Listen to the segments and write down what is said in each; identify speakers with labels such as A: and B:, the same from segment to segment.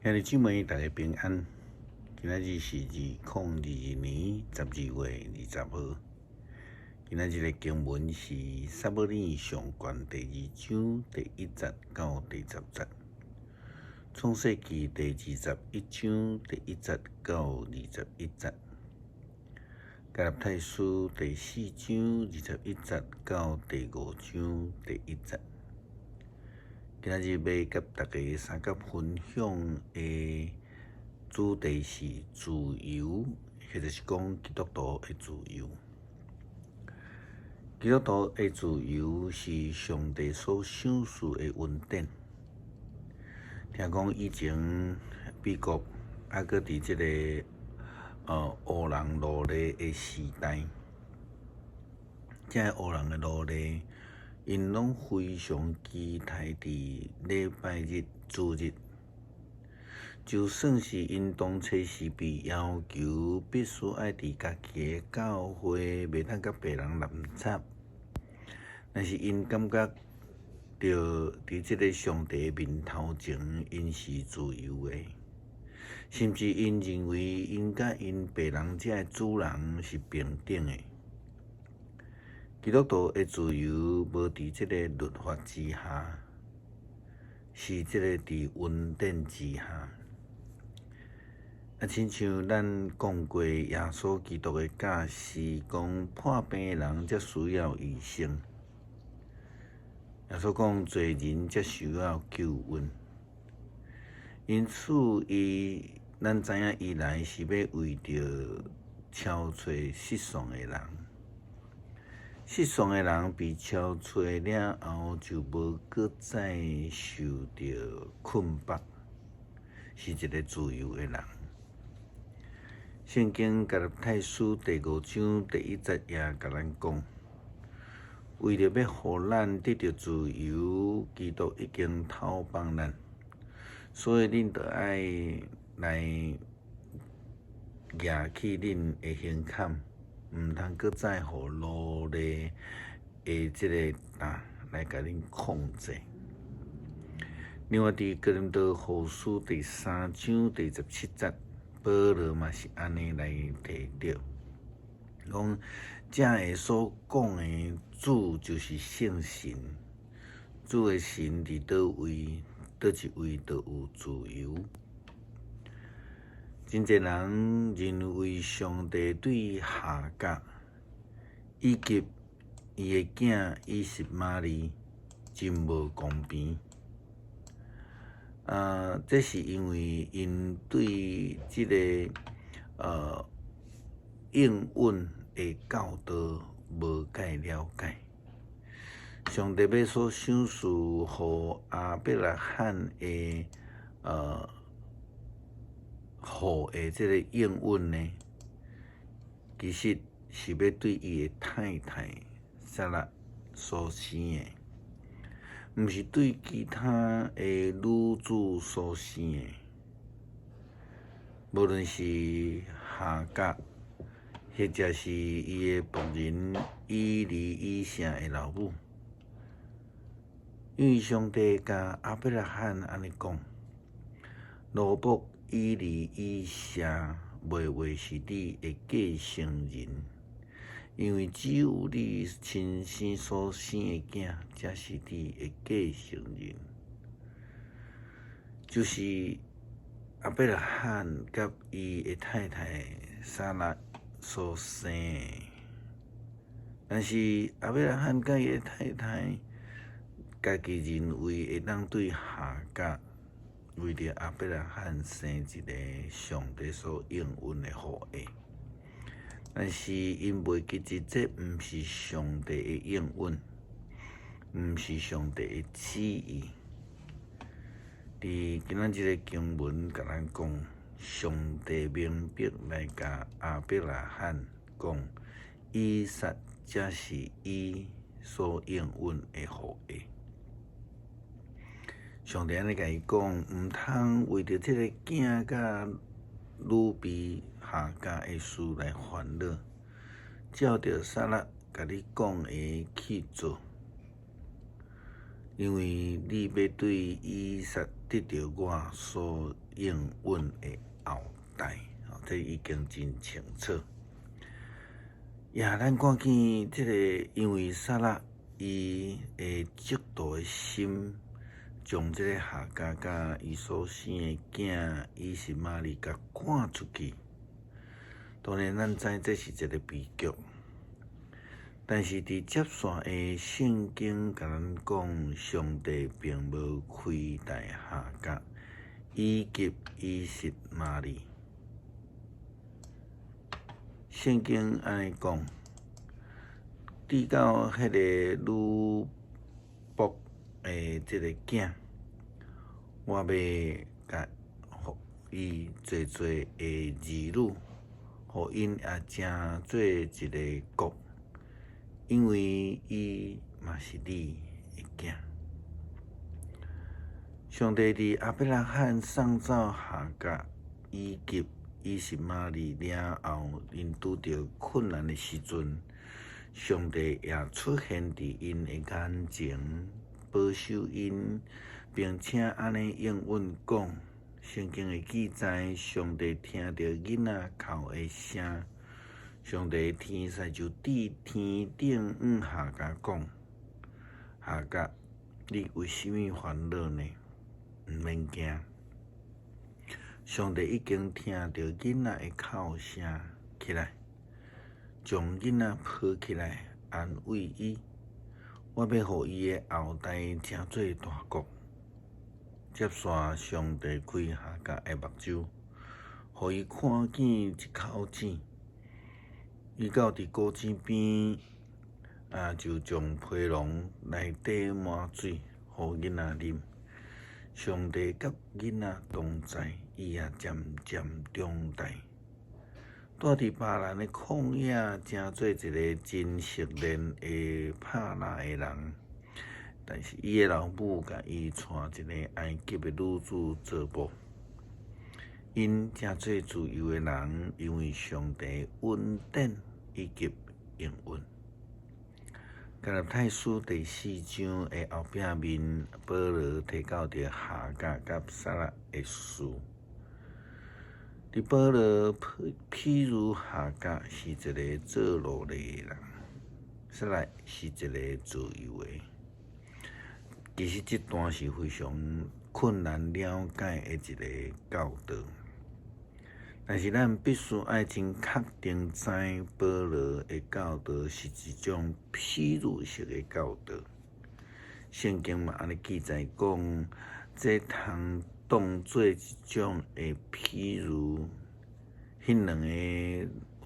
A: 兄弟姊妹，大家平安。今仔日是2022年12月20號。今仔日的經文是撒母耳上卷第二章第一節到第十節，創世記第21章第一節到21節，加拉太書第四章21節到第五章第一節。今仔日欲佮大家相佮分享的主題是自由，或者是講基督徒的自由。基督徒的自由是上帝所賞賜的恩典。聽講以前美國猶閣佇這个黑人奴隸的時代，這个黑人的奴隸，𪜶攏非常期待佇禮拜日主日，就算是𪜶當初是被要求必須愛佇家己的教會，袂當佮別人攏雜，但是𪜶感覺著佇這个上帝面頭前，𪜶是自由的，甚至𪜶認為𪜶佮𪜶白人這个主人是平等的。基督徒的自由無佇這個律法之下，是這个佇恩典之下。啊，親像咱講過，耶穌基督的教示講，破病的人才需要醫生。耶穌講，罪人才需要救恩。因此，伊咱知影，伊來是欲為著召找失喪的人。失喪的人被召找了後，就無閣再受著捆綁，是一个自由的人。聖經加拉太書第五章第一節也共咱講，為著欲予咱得著自由，基督已經透放咱，所以恁著愛來舉起恁的胸坎。毋通閣再予奴隸的這个擔來共恁控制。另外，佇哥林多後書第三章第十七節，保羅嘛是按呢來提著，講這下所講的主就是聖神，主的神佇佗位，佗一位就有自由。真濟人認為上帝對夏甲以及伊的囝以實瑪利真無公平。啊，這是因為𪜶對這个應允的教導無蓋了解。上帝欲所賞賜予亞伯拉罕的予的這个應允呢，其實是欲對伊的太太撒拉所生的，毋是對其他的女子所生的。無論是夏甲，或者是伊的僕人以利以謝的老母，因為上帝共亞伯拉罕按呢講，奴僕以利以謝袂話是你的繼承人，因為只有你親生所生的囝，才是你的繼承人。就是亞伯拉罕佮伊的太太撒拉所生的，但是亞伯拉罕佮伊的太太家己認為會當對夏甲為著亞伯拉罕生一个上帝所應允的後裔，但是𪜶袂記得這毋是上帝的應允，毋是上帝的旨意。佇今仔這个經文共咱講，上帝明白來共亞伯拉罕講，以撒才是伊所應允的後裔。上帝按呢共伊講，毋通為著這个囝佮女婢夏甲的事來煩惱，照著撒拉共你講的去做，因為你欲對以撒得著我所應允的後代，這已經真清楚。呀，咱看見這个，因為撒拉伊的嫉妒的心，將這个夏甲佮伊所生的囝以實瑪利共趕出去。當然，咱知這是一个悲劇。但是佇接紲的聖經共咱講，上帝並無虧待夏甲以及以實瑪利。聖經按呢講，直到彼个女僕的這个囝，我欲共伊濟濟的兒女，予𪜶也成做一个國，因為伊嘛是你的囝。上帝佇亞伯拉罕送走夏甲以及以實瑪利了後，𪜶拄著困難的時陣，上帝也出現佇𪜶的眼前，保守𪜶，並且按呢應允講。聖經的記載，上帝聽著囡仔哭的聲，上帝天使就佇天頂向夏甲講：夏甲，你為啥物煩惱呢？毋免驚，上帝已經聽著囡仔的哭聲，起來，將囡仔抱起來，安慰伊。我欲予伊的後代成做大國。接紲，上帝開夏甲的目睭，予伊看見一口井。伊到佇古井邊，啊，就將皮囊內底滿水，予囡仔啉。上帝佮囡仔同在，伊也漸漸長大。蹛佇巴蘭的曠野，成做一个真熟練會拍獵的人。但是伊的老母共伊娶一个埃及的女子做某。𪜶成做自由的人，因為上帝恩典以及應允。加拉太書第四章的後壁面，保羅提到著夏甲佮撒拉的事。佇保羅譬如夏甲是一个做奴隸的人，撒拉是一个自由的。其實這段是非常困難了解的一个教導，但是咱必須愛真確定知保羅的教導是一種譬喻式的教導。聖經嘛按呢記載講，這通當做一種的譬喻，彼兩个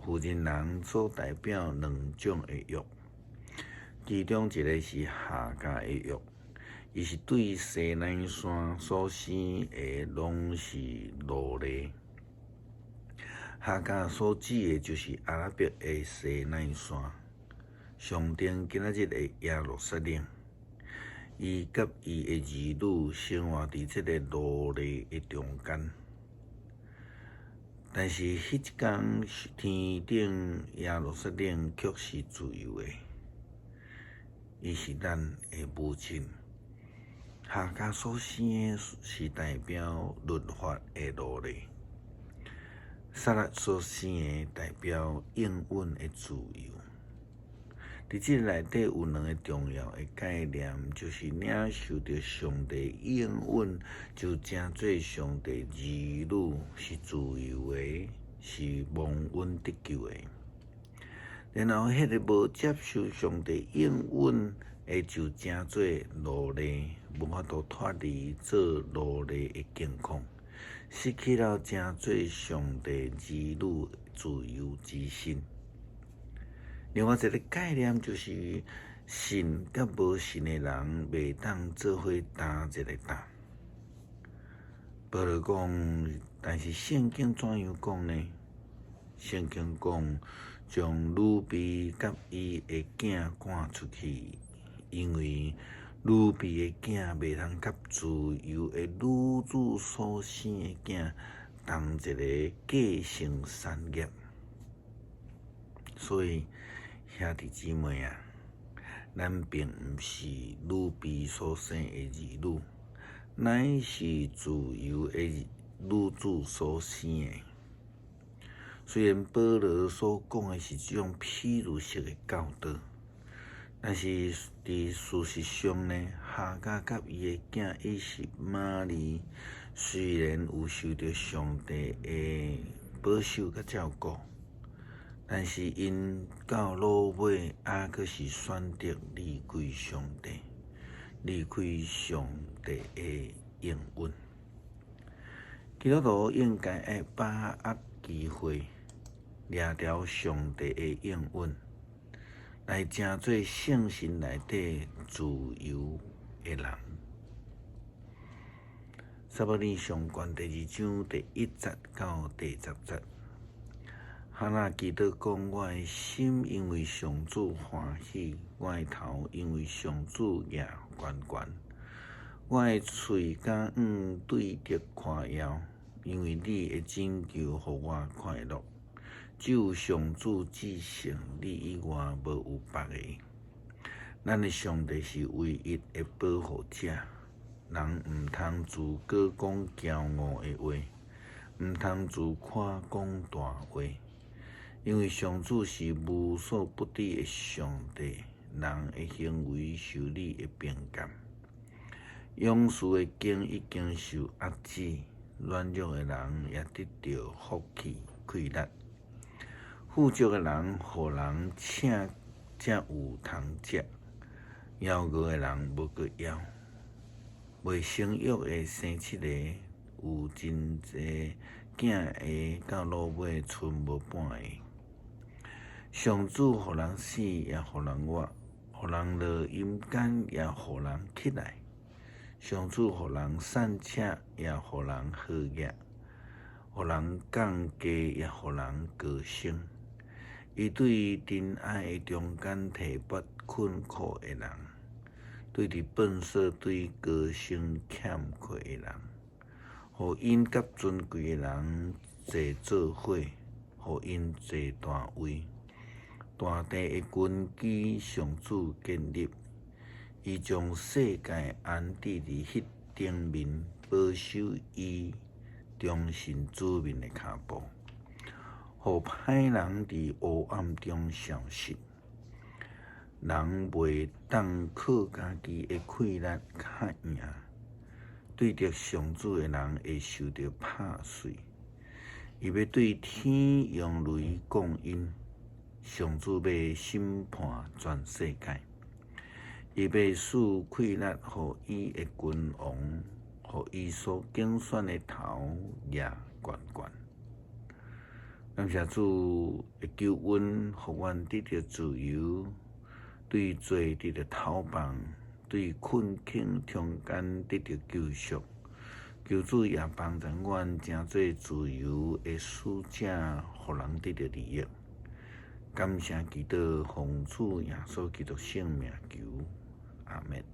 A: 婦人人所代表兩種的約，其中一个是夏甲的約。伊是對西奈山所生的，攏是奴隸。夏甲所指的就是阿拉伯的西奈山，象徵今仔日的耶路撒冷。伊佮伊的兒女生活佇這个奴隸的中間。但是彼一工，天頂耶路撒冷卻是自由的，伊是咱的母親。夏甲所生的是代表律法的奴隸，撒拉所生的代表應允的自由。佇這內底有兩个重要的概念，就是領受著上帝應允，就成做上帝兒女，是自由的，是蒙恩得救的。然後，彼个無接受上帝應允的，就成做奴隸，無法度脫離做奴隸的境況，失去了成做上帝兒女自由之身。另外一个概念就是，信佮無信的人袂當做伙擔一个擔。保羅講，但是聖經怎樣講呢？聖經講，將女婢佮伊的囝趕出去，因為女婢的囝袂通佮自由的女子所生的囝同一个繼承產業。所以，兄弟姊妹啊，咱並毋是女婢所生的兒女，乃是自由的女子所生的。雖然保羅所講的是這種譬喻式的教導，但是佇事實上呢，夏甲佮伊的囝以實瑪利雖然有受著上帝的保守佮照顧，但是𪜶到老尾猶閣是選擇離開上帝，離開上帝的應允。基督徒應該愛把握機會，掠著上帝的應允，來成做聖神內底自由的人。撒母耳上卷第二章第一節到第十節，哈拿祈禱講：我的心因為上主歡喜，我的頭因為上主舉懸懸，我的喙佮耳對著誇耀，因為你的拯救予我快樂。只有上主至聖，你以外無有別个。咱的上帝是唯一的保護者，人毋通自高講驕傲的話，毋通自誇講大話，因為上主是無所不知的上帝，人的行為受你的評鑑。勇士的弓已經受壓制，軟弱的人也得著福氣氣力。富足的人，予人請才有通食；枵餓的人無閣枵。未生育的生七个，有真濟囝的，到老尾賰無半个。上主予人死，也予人活；予人落陰間，也予人起來。上主予人散赤，也予人好額；予人降低，也予人高升。伊對塵埃的中間提拔困苦的人，對佇糞埽對高升欠缺的人，予𪜶佮尊貴的人坐做伙，予𪜶坐大位。大地的根基上主建立，伊將世界安置佇彼頂面，保守伊忠信子民的跤步，予歹人佇黑暗中消失。人袂當靠家己的氣力較贏，對著上主的人會受著拍碎。伊欲對天用雷降𪜶，上主欲審判全世界。伊欲賜氣力予伊的君王，予伊所揀選的頭舉懸懸。感謝主的救恩，予阮得著自由，對罪得著逃放，對困境中間得著救贖。求主也幫助阮成做自由的使者，予人得著利益。感謝基督，奉主耶穌基督聖名求，阿們。